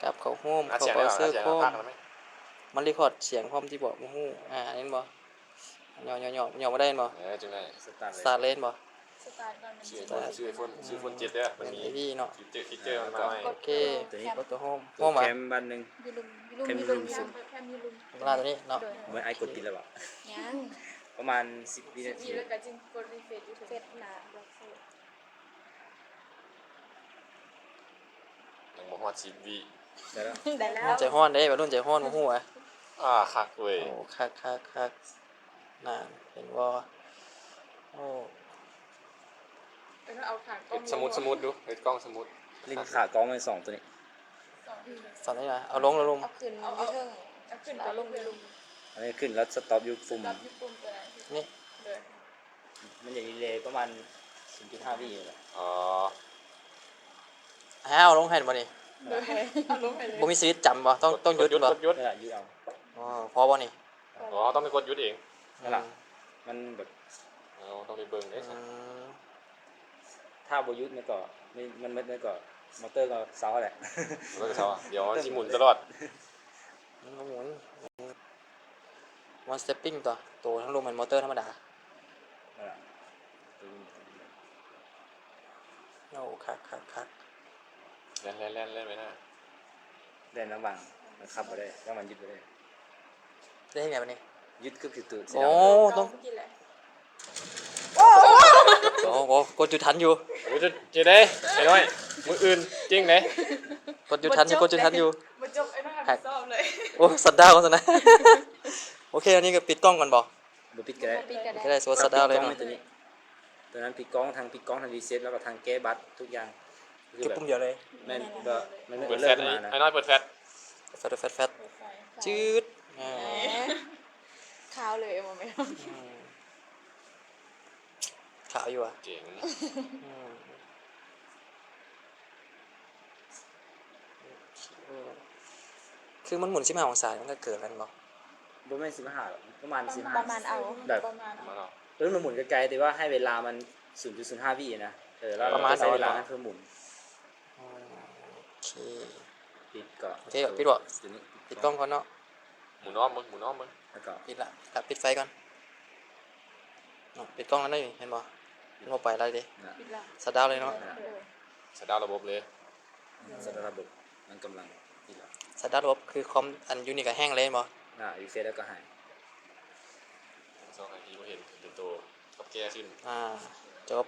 ກັບເຂົ້າໂຮມ ເຂົ້າເບົາເຊີໂຄມ. ມັນ record ສຽງພ້ອມທີ່ບອກບໍ່ຮູ້. ອ່າ ເຫັນບໍ່? ຫຍໍ້ໆໆ ຫຍໍ້ບໍ່ໄດ້ແມ່ນບໍ່? ເອີ ຈຶ່ງໄດ້ ສະຕາດເລີຍ ສະຕາດເລີຍແມ່ນບໍ່? ສະຕາດກ່ອນ ຊື່ໄອໂຟນ ຊື່ໄອໂຟນ ຊື່ໄອໂຟນເຈັດເດີ ມັນມີ ເອີ ຟີເຈອ ຟີເຈອ ເອີ ມັນມາໃໝ່. ໂອເຄ ໂອເຄ ໂຕນີ້ ໂອ້ໂຫ ໂຮມ ໂຮມ ແຄມບານໜຶ່ງ ຢູ່ລຸ່ມ ຢູ່ລຸ່ມ ແຄມຢູ່ລຸ່ມ ຢູ່ລຸ່ມ ຢູ່ລຸ່ມ ຢູ່ລຸ່ມ ຢູ່ລຸ່ມ ເວລາໂຕນີ້ເນາະ. ໂດຍ ເມື່ອອ້າຍກົດປິດແລ້ວບໍ່? ຍັງ ປະມານສິບວິນາທີ ສິບວິ ແລ້ວກໍຈຶ່ງກົດ refresh ຢູ່ເທິງ ເຟດໜ້າ ຍັງບໍ່ຮອດສິບວິ. ໄດ້ແລ້ວ ໄດ້ແລ້ວ ໃຈຮ້ອນເດ້ ໄວລຸ້ນໃຈຮ້ອນ ບໍ່ຮູ້ຫວາ. ອ່າ ຄັກເວີຍ ໂອ້ ຄັກໆໆ ນັ້ນ ເຫັນບໍ່? ໂອ້ ເອີ ເອົາຂາກ້ອງ ເຮັດສະມຸດ ສະມຸດດູ ເຮັດກ້ອງສະມຸດ ຫຼິ້ນຂາກ້ອງໄວ້ສອງໂຕນີ້ ສອງ ສອງນີ້ນະ ເອົາລົງ ເອົາລົງ ເອົາຂຶ້ນ ເອົາ ເອົາຂຶ້ນ ເອົາລົງ ເອົາລົງ. ອັນນີ້ຂຶ້ນແລ້ວສະຕັອບຢູ່ປຸ່ມ ສະຕັອບຢູ່ປຸ່ມໂຕນັ້ນ ນີ້ ໂດຍ ມັນຈະດີເລປະມານສູນຈຸດຫ້າວິແຫຼະ. ອໍ ໃຫ້ເອົາລົງໃຫ້ບໍ່ນີ້? ໂດຍ ເອົາລົງໃຫ້ເລີຍ ບໍ່ມີສະວິດຈຳບໍ່? ຕ້ອງ ກົດ ຕ້ອງຢຸດບໍ່? ຢຸດ ຢຸດ ຫັ້ນລະ ຢຸດເອົາ. ອໍ ພໍບໍ່ນີ້? ອໍ ເຮົາຕ້ອງໄປກົດຢຸດເອງ ນັ້ນລະ ມັນແບບ ເຮົາຕ້ອງໄປເບິ່ງເດ້. ອືມ ຖ້າບໍ່ຢຸດມັນກໍ ມັນ ມັນໝົດ ມັນກໍ ມໍເຕີກໍເຊົາແຫຼະ ມໍເຕີກໍເຊົາ ດຽວມັນຊິໝູນຕະຫຼອດ ມັນບໍ່ໝູນ. One stepping ຕົວະ ໂຕທາງລຸ່ມແມ່ນມໍເຕີທຳມະດາ. ເອີ ໂອ້ ຄັກໆໆ ແລ່ນໆໆ ແລ່ນໄປໜ້າ ແລ່ນລະຫວ່າງບັງຄັບບໍ່ໄດ້ ລະຫວ່າງຢຸດບໍ່ໄດ້. ໄດ້ເຮັດຫຍັງບາດນີ້? ຢຸດຄືຖືກ ໂອ້ ຕ້ອງ ໂອ້ ໂອ້ ກົດຢູ່ທັນຢູ່. ໂອ້ ເຈັບເດ້ ໄອ້ນ້ອຍ ມື້ອື່ນເກັ່ງເດ້. ກົດຢູ່ທັນຢູ່ ກົດຢູ່ທັນຢູ່ ບໍ່ຈົບ ໄອ້ນ້ອຍຮັບຜິດຊອບເລີຍ. ໂອ້ ຊັດດາວຊັ້ນນະ. ໂອເຄ ອັນນີ້ກໍປິດກ້ອງກ່ອນບໍ່? ບໍ່ປິດກໍໄດ້ ບໍ່ປິດກໍໄດ້ ກໍໄດ້ ສະວັດຊັດດາວເລີຍເນາະ. ຕົວນັ້ນປິດກ້ອງ ທັງປິດກ້ອງ ທັງຣີເຊັດ ແລ້ວກໍທັງແກ້ບັກທຸກຢ່າງ ແຄ່ປຸ່ມດຽວເລີຍ. ແມ່ນ ມັນເປີດແຟດ ໄອ້ນ້ອຍເປີດແຟດ ແຟດ ແຟດ ແຟດ ເປີດໄຟ ຈືດ ອ່າ ຂາວເລີຍ ບໍ່ແມ່ນ ອືມ ຂາວຢູ່ຫວາ? ເກັ່ງ ອືມ ຄືມັນໝູນສິບຫ້າອົງສາ ມັນກໍເກີນແລ້ວແມ່ນບໍ່? ບໍ່ແມ່ນສິບຫ້າ ປະມານສິບຫ້າ ປະມານເອົາ ແບບ ປະມານເອົາ ເອີ ມັນໝູນໄກໆ ແຕ່ວ່າໃຫ້ເວລາມັນສູນຈຸດສູນຫ້າວິນະ. ເອີ ແລ້ວ ປະມານ ໃຫ້ເວລາມັນເພີ່ມໝູນ. ໂອເຄ ປິດກ່ອນ ໂອເຄ ປິດບໍ່? ໂຕນີ້ ປິດກ້ອງກ່ອນເນາະ. ໝູນອ້ອມເບິ່ງ ໝູນອ້ອມເບິ່ງ ແລ້ວກໍປິດລະ ປິດໄຟກ່ອນເນາະ. ປິດກ້ອງແລ້ວນີ້ ເຫັນບໍ່? ມັນບໍ່ໄປແລ້ວເດ້. ປິດລະ ຊັດດາວເລີຍເນາະ. ຊັດດາວລະບົບເລີຍ. ຊັດດາວລະບົບ ມັນກຳລັງ ສະຕາດລະບົບ ຄືຄອມອັນຢູ່ນີ້ກໍແຫ້ງເລີຍແມ່ນບໍ່? ອ່າ ຣີເຊັດແລ້ວກໍຫາຍ. ສອງນາທີບໍ່ເຫັນ ເປັນໂຕກັບແກ້ຂຶ້ນ. ອ່າ ຈົບ.